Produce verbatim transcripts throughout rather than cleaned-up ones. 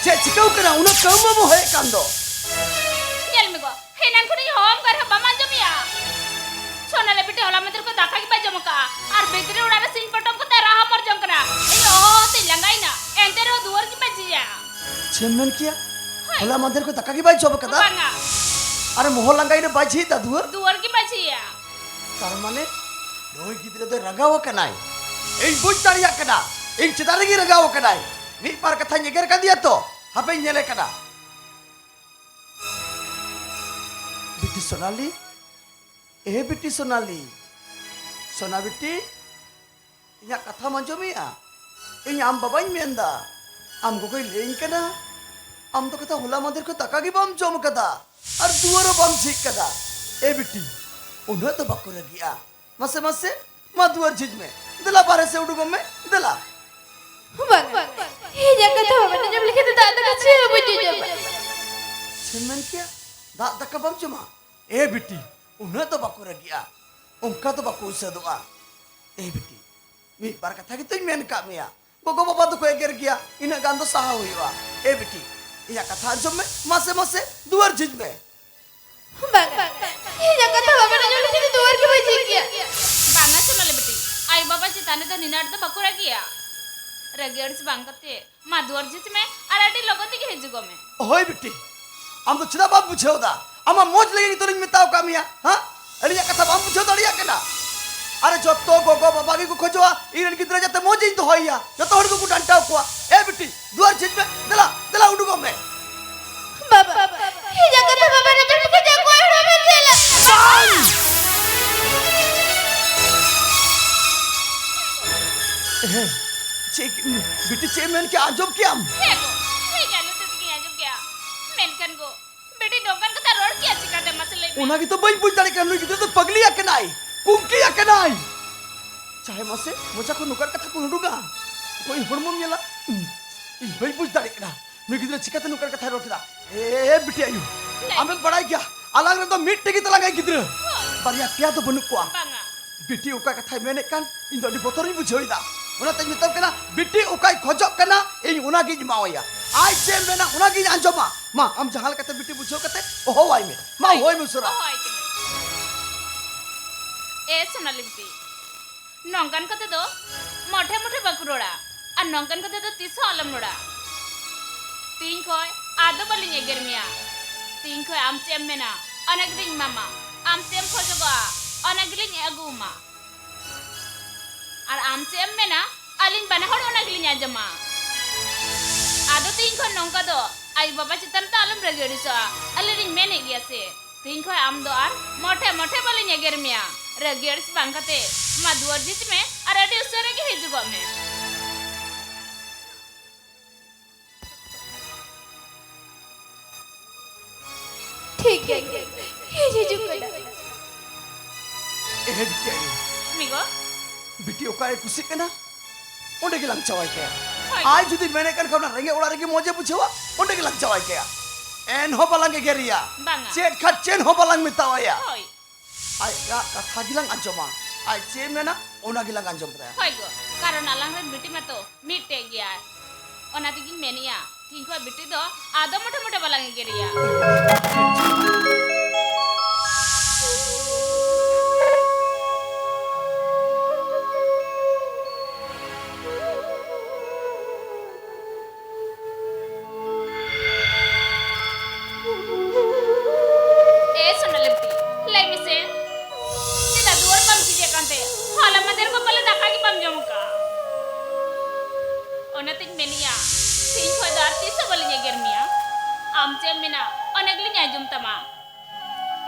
ᱪᱮᱫ ᱪᱤᱠᱟᱹᱣ ᱠᱟᱱᱟ? ᱩᱱᱟᱹᱜ ᱠᱟᱹᱣᱢᱟᱹᱣ ᱦᱚᱭᱮᱫ ᱠᱟᱱ ᱫᱚ᱾ ᱧᱮᱞ ᱢᱮ ᱜᱚ, ᱮᱱᱟᱱ ᱠᱷᱚᱱᱤᱧ ᱦᱚᱦᱚᱣᱟᱢ ᱠᱟᱱ ᱨᱮᱦᱚᱸ ᱵᱟᱢ ᱟᱸᱡᱚᱢᱮᱜᱼᱟ᱾ ᱥᱳᱱᱟᱞᱤ ᱵᱤᱴᱤ ᱦᱚᱞᱟ ᱢᱟᱫᱷᱮᱨ ᱠᱷᱚᱱ ᱫᱟᱠᱟ ᱜᱮ ᱵᱟᱭ ᱡᱚᱢ ᱟᱠᱟᱫᱼᱟ᱾ ᱟᱨ ᱵᱷᱤᱛᱨᱤ ᱚᱲᱟᱜ ᱨᱮ ᱥᱤᱧ ᱯᱚᱴᱚᱢ ᱠᱟᱛᱮ ᱨᱟᱦᱟ ᱢᱚᱨ ᱡᱚᱝ ᱠᱟᱱᱟ᱾ ᱤᱧ ᱦᱚᱦᱚ ᱦᱚᱦᱚ ᱛᱮᱧ ᱞᱟᱸᱜᱟᱭᱮᱱᱟ, ᱮᱱᱛᱮ ᱨᱮᱦᱚᱸ ᱫᱩᱣᱟᱹᱨ ᱜᱮ ᱵᱟᱭ ᱡᱷᱤᱡᱟ᱾ ᱪᱮᱫ ᱮᱢ ᱢᱮᱱ ᱠᱮᱭᱟ? ᱦᱳᱭ᱾ ᱦᱚᱞᱟ ᱢᱟᱫᱷᱮᱨ ᱠᱷᱚᱱ ᱫᱟᱠᱟ ᱜᱮ ᱵᱟᱭ ᱡᱚᱢ ᱟᱠᱟᱫᱟ? ᱵᱟᱝᱟ᱾ ᱟᱨᱮ ᱢᱚᱦᱚ ᱞᱟᱸᱜᱟᱭᱮᱱᱟ, ᱵᱟᱭ ᱡᱷᱤᱡ ᱮᱫᱟ ᱫᱩᱣᱟᱹᱨ? ᱫᱩᱣᱟᱹᱨ ᱜᱮ ᱵᱟᱭ ᱡᱷᱤᱡᱟ᱾ ᱛᱟᱨ ᱢᱟᱱᱮ ᱱᱩᱭ ᱜᱤᱫᱽᱨᱟᱹ ᱫᱚᱭ ᱨᱟᱸᱜᱟᱣ ᱟᱠᱟᱱᱟᱭ᱾ ᱤᱧ ᱵᱩᱡᱽ ᱫᱟᱲᱮᱭᱟᱜ ᱠᱟᱱᱟ, ᱤᱧ ᱪᱮᱛᱟᱱ ᱨᱮᱜᱮ ᱨᱟᱸᱜᱟᱣ ᱟᱠᱟᱱᱟᱭ᱾ ᱢᱤᱫ ᱵᱟᱨ ᱠᱟᱛᱷᱟᱧ ᱮᱜᱮᱨ ᱠᱟᱫᱮᱭᱟ ᱛᱚ, ᱦᱟᱯᱮᱧ ᱧᱮᱞᱮ ᱠᱟᱱᱟ᱾ ᱵᱤᱴᱤ ᱥᱳᱱᱟᱞᱤ, ᱮ ᱵᱤᱴᱤ ᱥᱳᱱᱟᱞᱤ, ᱥᱳᱱᱟ ᱵᱤᱴᱤ, ᱤᱧᱟᱜ ᱠᱟᱛᱷᱟᱢ ᱟᱸᱡᱚᱢᱮᱜᱼᱟ? ᱤᱧ ᱟᱢ ᱵᱟᱵᱟᱧ ᱢᱮᱱᱫᱟ᱾ ᱟᱢ ᱜᱚᱜᱚᱭ ᱞᱟᱹᱭᱟᱹᱧ ᱠᱟᱱᱟ, ᱟᱢ ᱫᱚ ᱠᱟᱛᱷᱟ ᱦᱚᱞᱟ ᱢᱟᱫᱷᱮᱨ ᱠᱷᱚᱱ ᱫᱟᱠᱟ ᱜᱮ ᱵᱟᱢ ᱡᱚᱢ ᱠᱟᱫᱟ ᱟᱨ ᱫᱩᱣᱟᱹᱨ ᱦᱚᱸ ᱵᱟᱢ ᱡᱷᱤᱡ ᱠᱟᱫᱟ᱾ ᱮ ᱵᱤᱴᱤ, ᱩᱱᱟᱹᱜ ᱫᱚ ᱵᱟᱠᱚ ᱨᱟᱹᱜᱤᱜᱼᱟ᱾ ᱢᱟᱥᱮ, ᱢᱟᱥᱮ, ᱢᱟ ᱫᱩᱣᱟᱹᱨ ᱡᱷᱤᱡ ᱢᱮ᱾ ᱫᱮᱞᱟ ᱵᱟᱨᱦᱮ ᱥᱮᱫ ᱩᱰᱩᱠᱚᱜ ᱢᱮ, ᱫᱮᱞᱟ᱾ ᱵᱟᱝ, ᱤᱧᱟᱜ ᱠᱟᱛᱷᱟ ᱵᱟᱵᱮᱱ ᱟᱸᱡᱚᱢ ᱞᱮᱠᱷᱟᱱ ᱫᱚ ᱫᱟᱜ ᱫᱟᱠᱟ ᱪᱮᱫ ᱦᱚᱸ ᱵᱟᱹᱧ ᱡᱚᱢᱟ᱾ ᱪᱮᱫ ᱮᱢ ᱢᱮᱱ ᱠᱮᱭᱟ? ᱫᱟᱜ ᱫᱟᱠᱟ ᱵᱟᱢ ᱡᱚᱢᱟ? ᱮ ᱵᱤᱴᱤ, ᱩᱱᱟᱹᱜ ᱫᱚ ᱵᱟᱠᱚ ᱨᱟᱹᱜᱤᱜᱼᱟ, ᱚᱱᱠᱟ ᱫᱚ ᱵᱟᱠᱚ ᱩᱥᱟᱹᱫᱚᱜᱼᱟ᱾ ᱮ ᱵᱤᱴᱤ, ᱢᱤᱫ ᱵᱟᱨ ᱠᱟᱛᱷᱟ ᱜᱮᱛᱚᱧ ᱢᱮᱱ ᱠᱟᱜ ᱢᱮᱭᱟ, ᱜᱚᱜᱚ ᱵᱟᱵᱟ ᱫᱚᱠᱚ ᱮᱜᱮᱨ ᱜᱮᱭᱟ, ᱤᱱᱟᱹᱜ ᱜᱟᱱ ᱫᱚ ᱥᱟᱦᱟᱣ ᱦᱩᱭᱩᱜᱼᱟ᱾ ᱮ ᱵᱤᱴᱤ, ᱤᱧᱟᱜ ᱠᱟᱛᱷᱟ ᱟᱸᱡᱚᱢ ᱢᱮ, ᱢᱟᱥᱮ ᱢᱟᱥᱮ ᱫᱩᱣᱟᱹᱨ ᱡᱷᱤᱡ ᱢᱮ᱾ ᱵᱟᱝᱟ, ᱤᱧᱟᱜ ᱠᱟᱛᱷᱟ ᱵᱟᱵᱮᱱ ᱟᱸᱡᱚᱢ ᱞᱮᱠᱷᱟᱱ ᱫᱚ ᱫᱩᱣᱟᱹᱨ ᱜᱮ ᱵᱟᱹᱧ ᱡᱷᱤᱡ ᱜᱮᱭᱟ᱾ ᱵᱟᱝᱟ ᱥᱳᱱᱟᱞᱤ ᱵᱤᱴᱤ, ᱟᱭᱳ ᱵᱟᱵᱟ ᱪᱮᱛᱟᱱ ᱨᱮᱫᱚ ᱱᱤᱱᱟᱹᱜ ᱟᱸᱴ ᱫᱚ ᱵᱟᱠᱚ ᱨᱟᱹᱜᱤᱭᱟ᱾ ᱨᱟᱹᱜᱤ ᱟᱹᱲᱤᱥ ᱵᱟᱝ ᱠᱟᱛᱮ ᱢᱟ ᱫᱩᱣᱟᱹᱨ ᱡᱷᱤᱡ ᱢᱮ ᱟᱨ ᱟᱹᱰᱤ ᱞᱚᱜᱚᱱ ᱛᱮᱜᱮ ᱦᱤᱡᱩᱜᱚᱜ ᱢᱮ᱾ ᱦᱳᱭ ᱵᱤᱴᱤ, ᱟᱢ ᱫᱚ ᱪᱮᱫᱟᱜ ᱵᱟᱢ ᱵᱩᱡᱷᱟᱹᱣ ᱫᱟ? ᱟᱢᱟᱜ ᱢᱚᱡᱽ ᱞᱟᱹᱜᱤᱫ ᱜᱮᱛᱚᱧ ᱢᱮᱛᱟᱣ ᱠᱟᱜ ᱢᱮᱭᱟ, ᱦᱮᱸ? ᱟᱹᱞᱤᱧᱟᱜ ᱠᱟᱛᱷᱟ ᱵᱟᱢ ᱵᱩᱡᱷᱟᱹᱣ ᱫᱟᱲᱮᱭᱟᱜ ᱠᱟᱱᱟ? ᱟᱨᱮ ᱡᱚᱛᱚ ᱜᱚᱜᱚ ᱵᱟᱵᱟ ᱜᱮᱠᱚ ᱠᱷᱚᱡᱚᱜᱼᱟ ᱤᱧ ᱨᱮᱱ ᱜᱤᱫᱽᱨᱟᱹ ᱡᱟᱛᱮ ᱢᱚᱡᱽ ᱤᱧ ᱫᱚᱦᱚᱭᱮᱭᱟ, ᱡᱚᱛᱚ ᱦᱚᱲ ᱜᱮᱠᱚ ᱰᱟᱱᱴᱟᱣ ᱠᱚᱣᱟ᱾ ᱮ ᱵᱤᱴᱤ, ᱫᱩᱣᱟᱨ ᱡᱷᱤᱡ ᱢᱮ, ᱫᱮᱞᱟ, ᱫᱮᱞᱟ ᱩᱰᱩᱠᱚᱜ ᱢᱮ᱾ ᱵᱟᱵᱟ, ᱤᱧᱟᱜ ᱠᱟᱛᱷᱟ ᱵᱟᱵᱮᱱ ᱟᱸᱡᱚᱢ ᱞᱮᱠᱷᱟᱱ ᱚᱠᱚᱭ ᱦᱚᱲ ᱵᱟᱵᱮᱱ ᱧᱮᱞᱟ᱾ ᱵᱟᱝ! ᱦᱮᱸ, ᱪᱮᱫ, ᱵᱤᱴᱤ ᱪᱮᱫ ᱮᱢ ᱢᱮᱱ ᱠᱮᱜᱼᱟ? ᱟᱸᱡᱚᱢ ᱠᱮᱜᱼᱟᱢ? ᱦᱮᱸ ᱜᱚ, ᱴᱷᱤᱠ ᱜᱮᱭᱟ, ᱞᱩᱛᱩᱨ ᱛᱮᱜᱮᱧ ᱟᱸᱡᱚᱢ ᱠᱮᱜᱼᱟ᱾ ᱢᱮᱱᱠᱷᱟᱱ ᱜᱚ, ᱵᱤᱴᱤ ᱱᱚᱝᱠᱟᱱ ᱠᱟᱛᱷᱟ ᱨᱚᱲ ᱠᱮᱜᱼᱟ ᱪᱤᱠᱟᱹᱛᱮ ᱢᱟᱥᱮ ᱞᱟᱹᱭ ᱢᱮ? ᱚᱱᱟ ᱜᱮᱛᱚ ᱵᱟᱹᱧ ᱵᱩᱡᱽ ᱫᱟᱲᱮᱭᱟᱜ ᱠᱟᱱᱟ, ᱱᱩᱭ ᱜᱤᱫᱽᱨᱟᱹ ᱫᱚ ᱯᱟᱜᱽᱞᱤ ᱟᱠᱟᱱᱟᱭ, ᱠᱩᱝᱠᱤ ᱟᱠᱟᱱᱟᱭ᱾ ᱪᱟᱦᱮ ᱢᱟᱥᱮ, ᱢᱚᱪᱟ ᱠᱷᱚᱱ ᱱᱚᱝᱠᱟᱱ ᱠᱟᱛᱷᱟ ᱠᱚ ᱩᱰᱩᱠᱟ? ᱚᱠᱚᱭ ᱦᱚᱲᱢᱚᱢ ᱧᱮᱞᱟ? ᱤᱧ ᱵᱟᱹᱧ ᱵᱩᱡᱽ ᱫᱟᱲᱮᱭᱟᱜ ᱠᱟᱱᱟ, ᱱᱩᱭ ᱜᱤᱫᱽᱨᱟᱹ ᱪᱤᱠᱟᱹᱛᱮ ᱱᱚᱝᱠᱟᱱ ᱠᱟᱛᱷᱟᱭ ᱨᱚᱲ ᱠᱮᱫᱟ? ᱮ ᱵᱤᱴᱤ ᱟᱭᱳ, ᱞᱟᱹᱭ ᱟᱢᱮᱢ ᱵᱟᱲᱟᱭ ᱜᱮᱭᱟ, ᱟᱞᱟᱝ ᱨᱮᱱ ᱫᱚ ᱢᱤᱫᱴᱮᱡ ᱜᱮ ᱛᱟᱞᱟᱝ ᱟᱭ ᱜᱤᱫᱽᱨᱟᱹ, ᱦᱳᱭ᱾ ᱵᱟᱨᱭᱟ ᱯᱮᱭᱟ ᱫᱚ ᱵᱟᱹᱱᱩᱜ ᱠᱚᱣᱟ᱾ ᱵᱟᱝᱟ᱾ ᱵᱤᱴᱤ ᱚᱠᱟ ᱠᱟᱛᱷᱟᱭ ᱢᱮᱱᱮᱫ ᱠᱟᱱ, ᱤᱧ ᱫᱚ ᱟᱹᱰᱤ ᱵᱚᱛᱚᱨᱤᱧ ᱵᱩᱡᱷᱟᱹᱣ ᱮᱫᱟ᱾ ᱚᱱᱟᱛᱮᱧ ᱢᱮᱛᱟᱢ ᱠᱟᱱᱟ, ᱵᱤᱴᱤ ᱚᱠᱟᱭ ᱠᱷᱚᱡᱚᱜ ᱠᱟᱱᱟ, ᱤᱧ ᱚᱱᱟᱜᱤᱧ ᱮᱢᱟᱣᱟᱭᱟ᱾ ᱟᱡ ᱪᱮᱫ ᱮᱢ ᱢᱮᱱᱟ ᱚᱱᱟᱜᱤᱧ ᱟᱸᱡᱚᱢᱟ᱾ ᱢᱟ, ᱟᱢ ᱡᱟᱦᱟᱸ ᱞᱮᱠᱟᱛᱮ ᱵᱤᱴᱤ ᱵᱩᱡᱷᱟᱹᱣ ᱠᱟᱛᱮ ᱦᱚᱦᱚᱣᱟᱭ ᱢᱮ᱾ ᱢᱟ, ᱦᱳᱭ ᱢᱮ ᱩᱥᱟᱹᱨᱟ᱾ ᱦᱳᱭ ᱜᱮ᱾ ᱮ ᱥᱳᱱᱟᱞᱤ ᱵᱤᱴᱤ, ᱱᱚᱝᱠᱟᱱ ᱠᱟᱛᱮ ᱫᱚ ᱢᱚᱴᱷᱮ ᱢᱚᱴᱷᱮ ᱵᱟᱠᱚ ᱨᱚᱲᱟ, ᱟᱨ ᱱᱚᱝᱠᱟᱱ ᱠᱟᱛᱮ ᱫᱚ ᱛᱤᱥ ᱦᱚᱸ ᱟᱞᱚᱢ ᱨᱚᱲᱟ᱾ ᱛᱤᱦᱤᱧ ᱠᱷᱚᱡ ᱟᱫᱚ ᱵᱟᱹᱞᱤᱧ ᱮᱜᱮᱨ ᱢᱮᱭᱟ᱾ ᱛᱤᱦᱤᱧ ᱠᱷᱚᱡ ᱟᱢ ᱪᱮᱫ ᱮᱢ ᱢᱮᱱᱟ, ᱚᱱᱟ ᱜᱮᱞᱤᱧ ᱮᱢᱟᱢᱟ᱾ ᱟᱢ ᱪᱮᱫ ᱮᱢ ᱠᱷᱚᱡᱚᱜᱚᱜᱼᱟ, ᱚᱱᱟ ᱜᱮᱞᱤᱧ ᱟᱹᱜᱩ ᱟᱢᱟ᱾ ᱟᱨ ᱟᱢ ᱪᱮᱫ ᱮᱢ ᱢᱮᱱᱟ, ᱟᱹᱞᱤᱧ ᱵᱟᱱᱟ ᱦᱚᱲ ᱚᱱᱟ ᱜᱮᱞᱤᱧ ᱟᱸᱡᱚᱢᱟ᱾ ᱟᱫᱚ ᱛᱤᱦᱤᱧ ᱠᱷᱚᱱ ᱱᱚᱝᱠᱟ ᱫᱚ ᱟᱭᱳ ᱵᱟᱵᱟ ᱪᱮᱛᱟᱱ ᱛᱮ ᱟᱞᱚᱢ ᱨᱟᱹᱜᱤ ᱟᱹᱲᱤᱥᱚᱜᱼᱟ᱾ ᱟᱹᱞᱤᱧ ᱞᱤᱧ ᱢᱮᱱᱮᱫ ᱜᱮᱭᱟ ᱥᱮ, ᱛᱤᱦᱤᱧ ᱠᱷᱚᱱ ᱟᱢ ᱫᱚ ᱟᱨ ᱢᱚᱴᱷᱮ ᱢᱚᱴᱷᱮ ᱵᱟᱹᱞᱤᱧ ᱮᱜᱮᱨ ᱢᱮᱭᱟ᱾ ᱨᱟᱹᱜᱤ ᱟᱹᱲᱤᱥ ᱵᱟᱝ ᱠᱟᱛᱮ ᱢᱟ ᱫᱩᱣᱟᱹᱨ ᱡᱷᱤᱡ ᱢᱮ ᱟᱨ ᱟᱹᱰᱤ ᱩᱥᱟᱹᱨᱟ ᱜᱮ ᱦᱤᱡᱩᱜᱚᱜ ᱢᱮ᱾ ᱴᱷᱤᱠ ᱜᱮᱭᱟ, ᱤᱧ ᱦᱤᱡᱩᱜ ᱠᱟᱱᱟ᱾ ᱮᱦᱮᱰ ᱠᱮ᱾ ᱢᱤᱜᱳ᱾ ᱵᱤᱴᱤ ᱚᱠᱟᱨᱮ ᱠᱩᱥᱤᱜ ᱠᱟᱱᱟ, ᱚᱸᱰᱮ ᱜᱮᱞᱟᱝ ᱪᱟᱞᱟᱣ ᱠᱟᱭᱟ᱾ ᱦᱳᱭ᱾ ᱟᱡ ᱡᱩᱫᱤ ᱢᱮᱱᱮᱫ ᱠᱟᱱ ᱠᱷᱟᱱ ᱚᱱᱟ ᱨᱮᱸᱜᱮᱡ ᱚᱲᱟᱜ ᱨᱮᱜᱮ ᱢᱚᱡᱮ ᱵᱩᱡᱷᱟᱹᱣᱟ, ᱚᱸᱰᱮ ᱜᱮᱞᱟᱝ ᱪᱟᱞᱟᱣ ᱠᱟᱭᱟ᱾ ᱮᱱᱦᱚᱸ ᱵᱟᱞᱟᱝ ᱮᱜᱮᱨᱮᱭᱟ᱾ ᱵᱟᱝᱟ᱾ ᱪᱮᱫ ᱠᱷᱟᱱ ᱪᱮᱫ ᱦᱚᱸ ᱵᱟᱞᱟᱝ ᱢᱮᱛᱟᱣᱟᱭᱟ᱾ ᱦᱳᱭ᱾ ᱟᱡᱟᱜ ᱠᱟᱛᱷᱟ ᱜᱮᱞᱟᱝ ᱟᱸᱡᱚᱢᱟ᱾ ᱟᱡ ᱪᱮᱫ ᱮ ᱢᱮᱱᱟ, ᱚᱱᱟ ᱜᱮᱞᱟᱝ ᱟᱸᱡᱚᱢ ᱛᱟᱭᱟ᱾ ᱦᱳᱭ ᱜᱚ, ᱠᱟᱨᱚᱱ ᱟᱞᱟᱝ ᱨᱮᱱ ᱵᱤᱴᱤ ᱢᱟᱛᱚ ᱢᱤᱫᱴᱮᱡ ᱜᱮᱭᱟᱭ᱾ ᱚᱱᱟ ᱛᱮᱜᱤᱧ ᱢᱮᱱᱮᱜᱼᱟ, ᱛᱤᱦᱤᱧ ᱠᱷᱚᱱ ᱵᱤᱴᱤ ᱫᱚ ᱟᱫᱚ ᱢᱚᱴᱷᱮ ᱢᱚᱴᱷᱮ ᱵᱟᱞᱟᱝ ᱮᱜᱮᱨᱮᱭᱟ᱾ ᱮ ᱥᱳᱱᱟᱞᱤ ᱵᱤᱴᱤ, ᱞᱟᱹᱭ ᱢᱮᱥᱮ, ᱪᱮᱫᱟᱜ ᱫᱩᱣᱟᱹᱨ ᱵᱟᱢ ᱡᱷᱤᱡᱮᱫ ᱠᱟᱱᱛᱮ? ᱦᱚᱞᱟ ᱢᱟᱫᱷᱮᱨ ᱠᱷᱚᱱ ᱯᱟᱞᱮ ᱫᱟᱠᱟ ᱜᱮ ᱵᱟᱢ ᱡᱚᱢ ᱟᱠᱟᱫᱼᱟ? ᱚᱱᱟᱛᱤᱧ ᱢᱮᱱᱮᱜᱼᱟ, ᱛᱤᱦᱤᱧ ᱠᱷᱚᱱ ᱫᱚ ᱟᱨ ᱛᱤᱥ ᱦᱚᱸ ᱵᱟᱹᱞᱤᱧ ᱮᱜᱮᱨ ᱢᱮᱭᱟ᱾ ᱟᱢ ᱪᱮᱫ ᱮᱢ ᱢᱮᱱᱟ, ᱚᱱᱟ ᱜᱮᱞᱤᱧ ᱟᱸᱡᱚᱢ ᱛᱟᱢᱟ᱾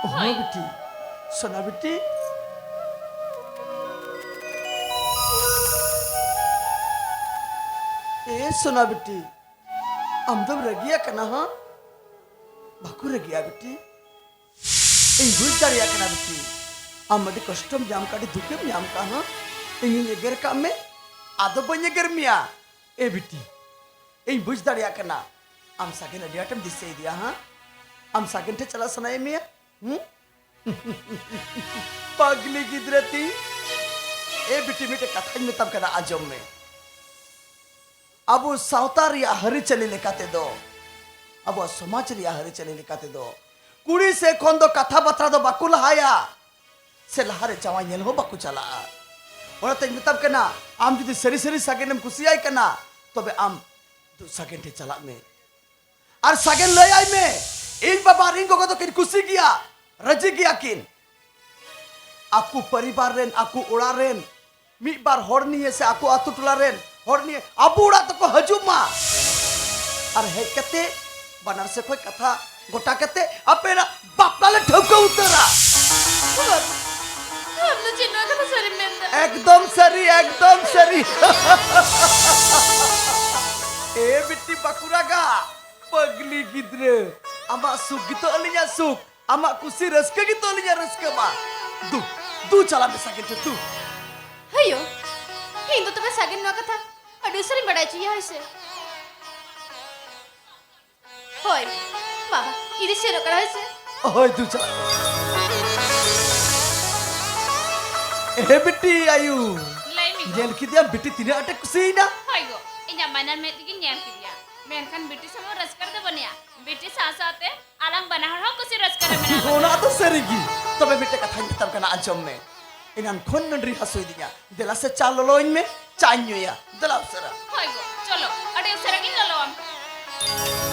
ᱦᱳᱭ᱾ ᱦᱳᱭ᱾ ᱵᱤᱴᱤ, ᱥᱳᱱᱟ ᱵᱤᱴᱤ᱾ ᱮ ᱥᱳᱱᱟ ᱵᱤᱴᱤ, ᱟᱢ ᱫᱚᱢ ᱨᱟᱹᱜᱤᱭᱟ ᱠᱟᱱᱟ, ᱦᱟᱸ? ᱵᱟᱠᱚ ᱨᱟᱹᱜᱤᱭᱟ ᱵᱤᱴᱤ᱾ ᱤᱧ ᱵᱩᱡᱽ ᱫᱟᱲᱮᱭᱟᱜ ᱠᱟᱱᱟ ᱵᱤᱴᱤ, ᱟᱢ ᱟᱹᱰᱤ ᱠᱚᱥᱴᱚᱢ ᱧᱟᱢ ᱠᱟᱜ, ᱟᱹᱰᱤ ᱫᱩᱠᱮᱢ ᱧᱟᱢ ᱠᱟᱜ, ᱦᱟᱸ? ᱤᱧᱤᱧ ᱮᱜᱮᱨ ᱠᱟᱜ ᱢᱮ, ᱟᱫᱚ ᱵᱟᱹᱧ ᱮᱜᱮᱨ ᱢᱮᱭᱟ᱾ ᱮ ᱵᱤᱴᱤ, ᱤᱧ ᱵᱩᱡᱽ ᱫᱟᱲᱮᱭᱟᱜ ᱠᱟᱱᱟ, ᱟᱢ ᱥᱟᱜᱮᱱ ᱟᱹᱰᱤ ᱟᱸᱴᱮᱢ ᱫᱤᱥᱟᱹᱭᱮᱫᱮᱭᱟ, ᱦᱟᱸ? ᱟᱢ ᱥᱟᱜᱮᱱ ᱴᱷᱮᱱ ᱪᱟᱞᱟᱜ ᱥᱟᱱᱟᱭᱮᱫ ᱢᱮᱭᱟ, ᱦᱩᱸ? ᱯᱟᱜᱽᱞᱤ ᱜᱤᱫᱽᱨᱟᱹ ᱛᱤᱧ᱾ ᱮ ᱵᱤᱴᱤ, ᱢᱤᱫᱴᱮᱡ ᱠᱟᱛᱷᱟᱧ ᱢᱮᱛᱟᱢ ᱠᱟᱱᱟ, ᱟᱸᱡᱚᱢ ᱢᱮ᱾ ᱟᱵᱚ ᱥᱟᱶᱛᱟ ᱨᱮᱭᱟᱜ ᱟᱹᱨᱤᱪᱟᱹᱞᱤ ᱞᱮᱠᱟ ᱛᱮᱫᱚ, ᱟᱵᱚᱣᱟᱜ ᱥᱚᱢᱟᱡᱽ ᱨᱮᱭᱟᱜ ᱟᱹᱨᱤᱪᱟᱹᱞᱤ ᱞᱮᱠᱟ ᱛᱮᱫᱚ, ᱠᱩᱲᱤ ᱥᱮᱫ ᱠᱷᱚᱱ ᱫᱚ ᱠᱟᱛᱷᱟ ᱵᱟᱛᱨᱟ ᱫᱚ ᱵᱟᱠᱚ ᱞᱟᱦᱟᱭᱟ, ᱥᱮ ᱞᱟᱦᱟᱨᱮ ᱡᱟᱶᱟᱭ ᱧᱮᱞ ᱦᱚᱸ ᱵᱟᱠᱚ ᱪᱟᱞᱟᱜᱼᱟ᱾ ᱚᱱᱟᱛᱮᱧ ᱢᱮᱛᱟᱢ ᱠᱟᱱᱟ, ᱟᱢ ᱡᱩᱫᱤ ᱥᱟᱹᱨᱤ ᱥᱟᱹᱨᱤ ᱥᱟᱜᱮᱱᱮᱢ ᱠᱩᱥᱤᱭᱟᱭ ᱠᱟᱱᱟ, ᱛᱚᱵᱮ ᱟᱢ ᱫᱩ ᱥᱟᱜᱮᱱ ᱴᱷᱮᱱ ᱪᱟᱞᱟᱜ ᱢᱮ᱾ ᱟᱨ ᱥᱟᱜᱮᱱ ᱞᱟᱹᱭᱟᱭ ᱢᱮ, "ᱤᱧ ᱵᱟᱵᱟ ᱟᱨ ᱤᱧ ᱜᱚᱜᱚ ᱫᱚᱠᱤᱱ ᱠᱩᱥᱤ ᱜᱮᱭᱟ, ᱨᱟᱹᱡᱤ ᱜᱮᱭᱟ ᱠᱤᱱ᱾ ᱟᱠᱚ ᱯᱚᱨᱤᱵᱟᱨ ᱨᱮᱱ, ᱟᱠᱚ ᱚᱲᱟᱜ ᱨᱮᱱ ᱢᱤᱫ ᱵᱟᱨ ᱦᱚᱲ ᱱᱤᱭᱮ ᱥᱮ ᱟᱠᱚ ᱟᱛᱳ ᱴᱚᱞᱟ ᱨᱮᱱ ᱦᱚᱲ ᱱᱤᱭᱮ ᱟᱵᱚ ᱚᱲᱟᱜ ᱛᱮᱠᱚ ᱦᱤᱡᱩᱜ ᱢᱟ᱾ ᱟᱨ ᱦᱮᱡ ᱠᱟᱛᱮ ᱵᱟᱱᱟᱨ ᱥᱮᱫ ᱠᱷᱚᱱ ᱠᱟᱛᱷᱟ ᱜᱚᱴᱟ ᱠᱟᱛᱮ ᱟᱯᱮᱱᱟᱜ ᱵᱟᱯᱞᱟ ᱞᱮ ᱴᱷᱟᱹᱣᱠᱟᱹ ᱩᱛᱟᱹᱨᱟ᱾" ᱟᱢ ᱫᱚ ᱪᱮᱫ ᱱᱚᱣᱟ ᱠᱟᱛᱷᱟ ᱥᱟᱹᱨᱤᱢ ᱢᱮᱱᱫᱟ? ᱮᱠᱫᱚᱢ ᱥᱟᱹᱨᱤ, ᱮᱠᱫᱚᱢ ᱥᱟᱹᱨᱤ᱾ ᱮ ᱵᱤᱴᱤ ᱵᱟᱸᱠᱩᱲᱟ ᱜᱟ, ᱯᱟᱜᱽᱞᱤ ᱜᱤᱫᱽᱨᱟᱹ, ᱟᱢᱟᱜ ᱥᱩᱠ ᱜᱮᱛᱚ ᱟᱹᱞᱤᱧᱟᱜ ᱥᱩᱠ, ᱟᱢᱟᱜ ᱠᱩᱥᱤ ᱨᱟᱹᱥᱠᱟᱹ ᱜᱮᱛᱚ ᱟᱹᱞᱤᱧᱟᱜ ᱨᱟᱹᱥᱠᱟᱹ ᱢᱟ᱾ ᱫᱩ, ᱫᱩ ᱪᱟᱞᱟᱜ ᱢᱮ ᱥᱟᱜᱮᱱ ᱴᱷᱮᱱ, ᱫᱩ᱾ ᱦᱮᱭᱳ, ᱤᱧ ᱫᱚ ᱛᱚᱵᱮ ᱥᱟᱜᱮᱱ ᱱᱚᱣᱟ ᱠᱟᱛᱷᱟ ᱟᱹᱰᱤ ᱩᱥᱟᱹᱨᱟᱧ ᱵᱟᱰᱟᱭ ᱦᱚᱪᱚᱭᱟ, ᱦᱳᱭ ᱥᱮ? ᱦᱳᱭ, ᱵᱟᱵᱟ, ᱤᱧ ᱫᱚ ᱥᱮᱱᱚᱜ ᱠᱟᱱᱟ, ᱦᱳᱭ ᱥᱮ? ᱦᱳᱭ, ᱫᱩ ᱪᱟᱞᱟᱜ ᱢᱮ᱾ ᱮ ᱵᱤᱴᱤ ᱟᱭᱩ, ᱞᱟᱹᱭ ᱢᱮ ᱜᱚ᱾ ᱧᱮᱞ ᱠᱮᱫᱮᱭᱟᱢ ᱵᱤᱴᱤ ᱛᱤᱱᱟᱹᱜ ᱟᱸᱴᱮ ᱠᱩᱥᱤᱭᱮᱱᱟ? ᱦᱳᱭ ᱜᱚ, ᱤᱧᱟᱜ ᱢᱟᱭᱱᱟᱨ ᱢᱮᱫ ᱛᱮᱜᱤᱧ ᱧᱮᱞ ᱠᱮᱫᱮᱭᱟ, ᱢᱮᱱᱠᱷᱟᱱ ᱵᱤᱴᱤ ᱥᱩᱢᱩᱝ ᱨᱟᱹᱥᱠᱟᱹ ᱨᱮᱫᱚ ᱵᱟᱹᱱᱩᱭᱟ, ᱵᱤᱴᱤ ᱥᱟᱶ ᱥᱟᱶᱛᱮ ᱟᱞᱟᱝ ᱵᱟᱱᱟ ᱦᱚᱲ ᱦᱚᱸ ᱠᱩᱥᱤ ᱨᱟᱹᱥᱠᱟᱹ ᱨᱮ ᱢᱮᱱᱟᱜ ᱞᱮᱭᱟ᱾ ᱚᱱᱟ ᱫᱚ ᱥᱟᱹᱨᱤ ᱜᱮ᱾ ᱛᱚᱵᱮ ᱢᱤᱫᱴᱮᱡ ᱠᱟᱛᱷᱟᱧ ᱢᱮᱛᱟᱢ ᱠᱟᱱᱟ, ᱟᱸᱡᱚᱢ ᱢᱮ᱾ ᱮᱱᱟᱱ ᱠᱷᱚᱱ ᱱᱟᱹᱰᱨᱤ ᱦᱟᱹᱥᱩᱭᱮᱫᱤᱧᱟ᱾ ᱫᱮᱞᱟ ᱥᱮ ᱪᱟ ᱞᱚᱞᱚᱧ ᱢᱮ, ᱪᱟᱧ ᱧᱩᱭᱟ᱾ ᱫᱮᱞᱟ ᱩᱥᱟᱹᱨᱟ᱾ ᱦᱳᱭ ᱜᱚ, ᱪᱚᱞᱚ, ᱟᱹᱰᱤ ᱩᱥᱟᱹᱨᱟ ᱜᱤᱧ ᱞᱚᱞᱚᱣᱟᱢ ᱠᱟᱱᱟ᱾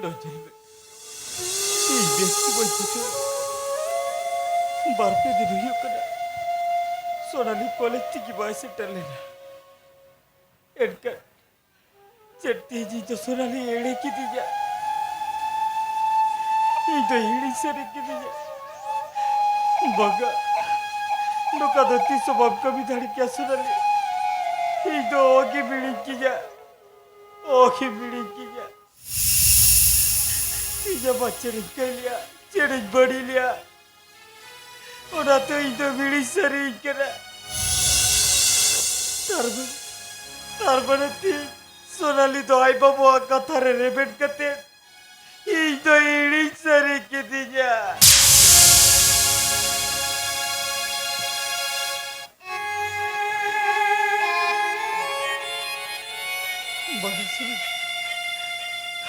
ᱱᱚᱣᱟ ᱧᱮᱞ ᱢᱮ᱾ ᱤᱧ ᱵᱮᱥ ᱜᱮ ᱵᱟᱹᱧ ᱵᱩᱡᱷᱟᱹᱣ᱾ ᱵᱟᱨ ᱯᱮ ᱫᱤᱱ ᱦᱩᱭᱩᱜ ᱠᱟᱱᱟ, ᱥᱳᱱᱟᱞᱤ ᱠᱚᱞᱮᱡᱽ ᱛᱮᱜᱮ ᱵᱟᱭ ᱥᱮᱴᱮᱨ ᱞᱮᱱᱟ᱾ ᱮᱱᱠᱷᱟᱱ ᱪᱮᱫ ᱛᱮᱦᱮᱧ ᱤᱧ ᱫᱚ ᱥᱳᱱᱟᱞᱤ ᱮᱲᱮ ᱠᱤᱫᱤᱧᱟ? ᱤᱧ ᱫᱚ ᱦᱤᱲᱤᱧ ᱥᱟᱹᱨᱤ ᱠᱤᱫᱤᱧᱟ᱾ ᱵᱟᱝᱟ, ᱱᱚᱝᱠᱟ ᱫᱚ ᱛᱤᱥ ᱦᱚᱸ ᱵᱟᱢ ᱠᱟᱹᱢᱤ ᱫᱟᱲᱮ ᱠᱮᱭᱟ ᱥᱳᱱᱟᱞᱤ᱾ ᱤᱧ ᱫᱚ ᱚᱦᱚᱜᱮᱢ ᱦᱤᱲᱤᱧ ᱠᱤᱧᱟ, ᱚᱦᱚᱜᱮᱢ ᱦᱤᱲᱤᱧ ᱠᱤᱧᱟ᱾ ᱤᱧ ᱟᱢᱟᱜ ᱪᱮᱫ ᱤᱧ ᱠᱟᱹᱭ ᱞᱮᱭᱟ, ᱪᱮᱫ ᱤᱧ ᱵᱟᱹᱲᱤ ᱞᱮᱭᱟ? ᱚᱱᱟᱛᱮ ᱤᱧ ᱫᱚ ᱵᱤᱲᱤ ᱥᱟᱹᱨᱤᱧ ᱠᱟᱱᱟ᱾ ᱛᱟᱨ ᱢᱟᱱᱮ, ᱛᱟᱨ ᱢᱟᱱᱮ ᱛᱤᱦᱤᱧ ᱥᱳᱱᱟᱞᱤ ᱫᱚ ᱟᱡ ᱵᱟᱵᱟᱣᱟᱜ ᱠᱟᱛᱷᱟ ᱨᱮ ᱨᱮᱵᱮᱱ ᱠᱟᱛᱮ ᱤᱧ ᱫᱚ ᱦᱤᱲᱤᱧ ᱥᱟᱹᱨᱤ ᱠᱤᱫᱤᱧᱟ᱾ ᱵᱟᱝᱟ ᱥᱳᱱᱟᱞᱤ,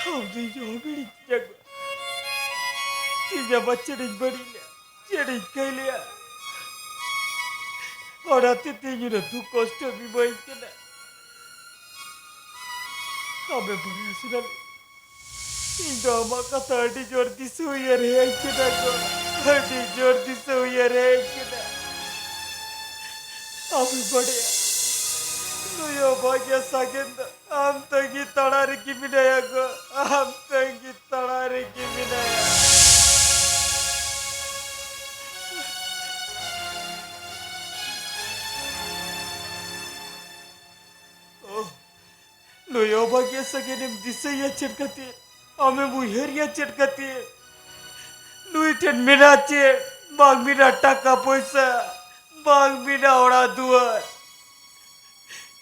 ᱟᱢ ᱫᱚ ᱤᱧ ᱚᱦᱚᱢ ᱦᱤᱲᱤᱧ ᱠᱤᱧᱟ ᱜᱚ᱾ ᱛᱤᱦᱤᱧ ᱟᱢᱟᱜ ᱪᱮᱫ ᱤᱧ ᱵᱟᱹᱲᱤ ᱞᱮᱭᱟ? ᱪᱮᱫ ᱤᱧ ᱠᱟᱹᱭ ᱞᱮᱭᱟ? ᱚᱱᱟᱛᱮ ᱛᱮᱦᱮᱧ ᱩᱱᱟᱹᱜ ᱫᱩᱠ ᱠᱚᱥᱴᱚ ᱮᱢᱟᱹᱧ ᱠᱟᱱᱟ᱾ ᱟᱢᱮᱢ ᱵᱟᱲᱟᱭᱟ ᱥᱳᱱᱟᱞᱤ, ᱤᱧ ᱫᱚ ᱟᱢᱟᱜ ᱠᱟᱛᱷᱟ ᱟᱹᱰᱤ ᱡᱳᱨ ᱫᱤᱥᱟᱹ ᱩᱭᱦᱟᱹᱨ ᱦᱮᱡ ᱠᱟᱱᱟ ᱜᱚ, ᱟᱹᱰᱤ ᱡᱳᱨ ᱫᱤᱥᱟᱹ ᱩᱭᱦᱟᱹᱨ ᱦᱮᱡ ᱠᱟᱱᱟ᱾ ᱟᱢᱮᱢ ᱵᱟᱲᱟᱭᱟ, ᱱᱩᱭ ᱚᱵᱷᱟᱜᱤᱭᱟ ᱥᱟᱜᱮᱱ ᱫᱚ ᱟᱢ ᱛᱟᱺᱜᱤ ᱛᱟᱲᱟ ᱨᱮᱜᱮ ᱢᱮᱱᱟᱭᱟ ᱜᱚ, ᱟᱢ ᱛᱟᱺᱜᱤ ᱛᱟᱲᱟ ᱨᱮᱜᱮ ᱢᱮᱱᱟᱭᱟ᱾ ᱳᱦ, ᱱᱩᱭ ᱚᱵᱷᱟᱜᱤᱭᱟ ᱥᱟᱜᱮᱱᱮᱢ ᱫᱤᱥᱟᱹᱭᱟ ᱪᱮᱫ ᱠᱷᱟᱹᱛᱤᱨ? ᱟᱢᱮᱢ ᱩᱭᱦᱟᱹᱨᱮᱭᱟ ᱪᱮᱫ ᱠᱷᱟᱹᱛᱤᱨ? ᱱᱩᱭ ᱴᱷᱮᱱ ᱢᱮᱱᱟᱜᱼᱟ ᱪᱮᱫ? ᱵᱟᱝ ᱢᱮᱱᱟᱜᱼᱟ ᱴᱟᱠᱟ ᱯᱚᱭᱥᱟ, ᱵᱟᱝ ᱢᱮᱱᱟᱜᱼᱟ ᱚᱲᱟᱜ ᱫᱩᱣᱟᱹᱨ᱾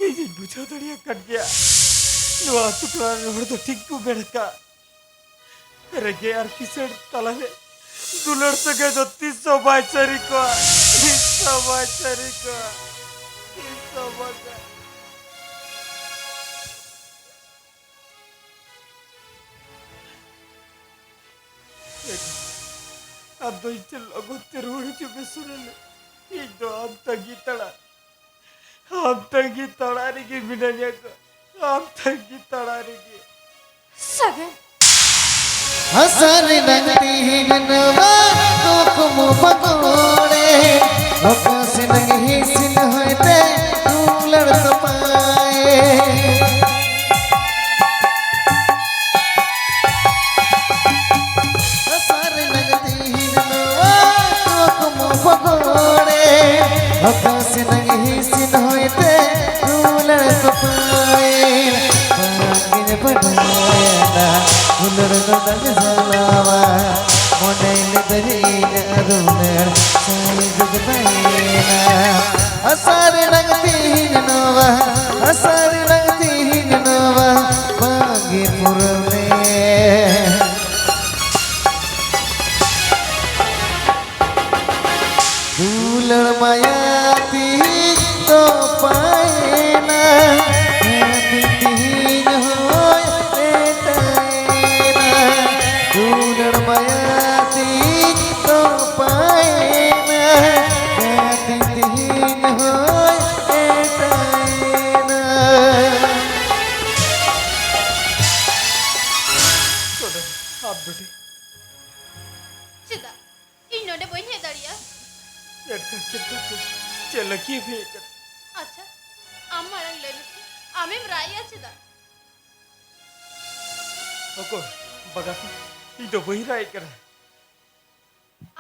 ᱤᱧᱤᱧ ᱵᱩᱡᱷᱟᱹᱣ ᱫᱟᱲᱮᱭᱟᱜ ᱠᱟᱱ ᱜᱮᱭᱟ, ᱱᱚᱣᱟ ᱟᱹᱛᱩ ᱴᱚᱞᱟ ᱨᱮᱱ ᱦᱚᱲ ᱫᱚ ᱴᱷᱤᱠ ᱠᱚ ᱢᱮᱱ ᱟᱠᱟᱫ᱾ ᱨᱮᱸᱜᱮᱡ ᱟᱨ ᱠᱤᱥᱟᱹᱬ ᱛᱟᱞᱟᱨᱮ ᱫᱩᱞᱟᱹᱲ ᱥᱟᱹᱜᱟᱹᱭ ᱫᱚ ᱛᱤᱥ ᱦᱚᱸ ᱵᱟᱭ ᱥᱟᱹᱨᱤ ᱠᱚᱜᱼᱟ, ᱛᱤᱥ ᱦᱚᱸ ᱵᱟᱭ ᱥᱟᱹᱨᱤ ᱠᱚᱜᱼᱟ, ᱛᱤᱥ ᱦᱚᱸ ᱵᱟᱝ᱾ ᱟᱢ ᱫᱚ ᱤᱧ ᱴᱷᱮᱱ ᱞᱚᱜᱚᱱ ᱛᱮ ᱨᱩᱣᱟᱹᱲ ᱦᱤᱡᱩᱜ ᱢᱮ ᱥᱳᱱᱟᱞᱤ᱾ ᱤᱧ ᱫᱚ ᱟᱢ ᱛᱟᱺᱜᱤ ᱛᱟᱲᱟ, ᱟᱢ ᱛᱟᱺᱜᱤ ᱛᱟᱲᱟ ᱨᱮᱜᱮ ᱢᱤᱱᱟᱹᱧᱟ ᱜᱚ, ᱟᱢ ᱛᱟᱺᱜᱤ ᱛᱟᱲᱟ ᱨᱮᱜᱮ᱾ ᱥᱟᱜᱮᱱ, ᱦᱟᱥᱟ ᱨᱮᱱᱟᱝ ᱛᱤᱦᱤᱧ ᱱᱚᱣᱟ ᱠᱩᱠᱢᱩ ᱯᱟᱜᱚᱲᱮ, ᱚᱠᱟ ᱥᱮᱱᱟᱝ ᱦᱤᱥᱤᱱ ᱦᱚᱭᱛᱮ ᱫᱩᱞᱟᱹᱲ ᱛᱚᱯᱟᱭᱮ᱾ ᱦᱟᱥᱟ ᱨᱮᱱᱟᱝ ᱛᱤᱦᱤᱧ ᱱᱚᱣᱟ ᱠᱩᱠᱢᱩ ᱯᱟᱜᱚᱲᱮ, ᱚᱠᱟ ᱥᱮᱱᱟᱝ ᱦᱤᱥᱤᱱ ᱦᱚᱭᱛᱮ ᱫᱩᱞᱟᱹᱲ ᱛᱚᱯᱟᱭᱮ᱾ ᱵᱟᱝᱤᱧ ᱵᱟᱰᱟᱭᱟ ᱫᱩᱞᱟᱹᱲ ᱫᱚ ᱱᱟᱝ ᱡᱟᱞᱟᱣᱟ, ᱢᱚᱱᱮ ᱞᱮᱫᱟᱹᱧ ᱤᱧᱟᱜ ᱫᱩᱞᱟᱹᱲ ᱥᱟᱭ ᱡᱩᱫ ᱵᱟᱭᱮᱱᱟ᱾ ᱦᱟᱥᱟ ᱨᱮᱱᱟᱝ ᱛᱤᱦᱤᱧ ᱱᱚᱣᱟ, ᱦᱟᱥᱟ ᱨᱮᱱᱟᱝ ᱛᱤᱦᱤᱧ ᱱᱚᱣᱟ, ᱵᱟᱝᱜᱮ ᱯᱩᱨᱟᱹᱣ ᱞᱮ᱾ ᱫᱩᱞᱟᱹᱲ ᱢᱟᱭᱟ ᱛᱤᱦᱤᱧ ᱛᱚᱯᱟᱭᱮᱱᱟ, ᱛᱤᱦᱤᱧ ᱦᱚᱸᱭ ᱮᱴᱟᱭᱮᱱᱟ᱾ ᱫᱩᱞᱟᱹᱲ ᱢᱟᱭᱟ ᱛᱤᱦᱤᱧ ᱛᱚᱯᱟᱭᱮᱱᱟ, ᱛᱤᱦᱤᱧ ᱦᱚᱸᱭ ᱮᱴᱟᱭᱮᱱᱟ᱾ ᱥᱚᱫᱚᱨ, ᱟᱯ ᱵᱤᱴᱤ᱾ ᱪᱮᱫᱟᱜ? ᱤᱧ ᱱᱚᱰᱮ ᱵᱟᱹᱧ ᱦᱮᱡ ᱫᱟᱲᱮᱭᱟᱜᱼᱟ? ᱪᱮᱫ ᱠᱟ-, ᱪᱮᱫ ᱠᱟ-, ᱪᱮᱫ, ᱪᱮᱫ ᱞᱟᱹᱜᱤᱫ ᱮᱢ ᱦᱮᱡ ᱟᱠᱟᱱᱟ? ᱟᱪᱪᱷᱟ, ᱟᱢ ᱢᱟᱲᱟᱝ ᱞᱟᱹᱭ ᱢᱮᱥᱮ, ᱟᱢᱮᱢ ᱨᱟᱜ ᱮᱜᱼᱟ ᱪᱮᱫᱟᱜ? ᱚᱠᱚᱭ? ᱵᱟᱜᱟᱛᱤ, ᱤᱧ ᱫᱚ ᱵᱟᱹᱧ ᱨᱟᱜ ᱮᱫ ᱠᱟᱱᱟ᱾